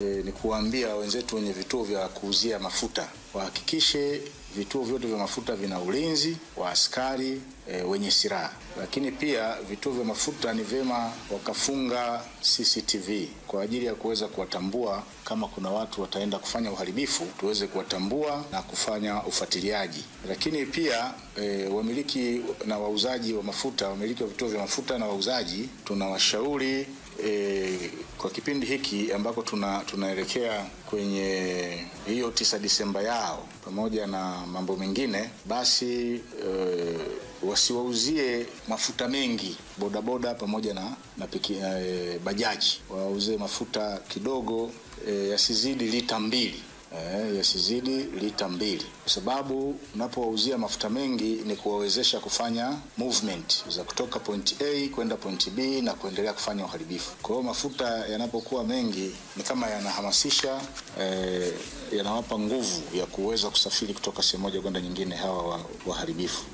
Ni kuwaambia wenzetu wenye vituo vya kuuzia mafuta wahakikishe vituo vyote vya mafuta vina ulinzi wa askari wenye silaha, lakini pia vituo vya mafuta ni vyema wakafunga CCTV kwa ajili ya kuweza kuwatambua kama kuna watu wataenda kufanya uharibifu, tuweze kuwatambua na kufanya ufuatiliaji. Lakini pia wamiliki na wauzaji wa mafuta, wamiliki wa vituo vya mafuta na wauzaji, tunawashauri kwa kipindi hiki ambako tunaelekea kwenye hiyo 9 Disemba yao pamoja na mambo mengine, basi wasiwauzie mafuta mengi bodaboda pamoja na bajaji, wauzie mafuta kidogo, yasizidi lita 2. Yasizidi lita 2, kwa sababu unapowauzia mafuta mengi ni kuwawezesha kufanya movement za kutoka point A kwenda point B na kuendelea kufanya uharibifu. Kwa hiyo mafuta yanapokuwa mengi ni kama yanahamasisha, yanawapa nguvu ya kuweza kusafiri kutoka sehemu moja kwenda nyingine hawa waharibifu.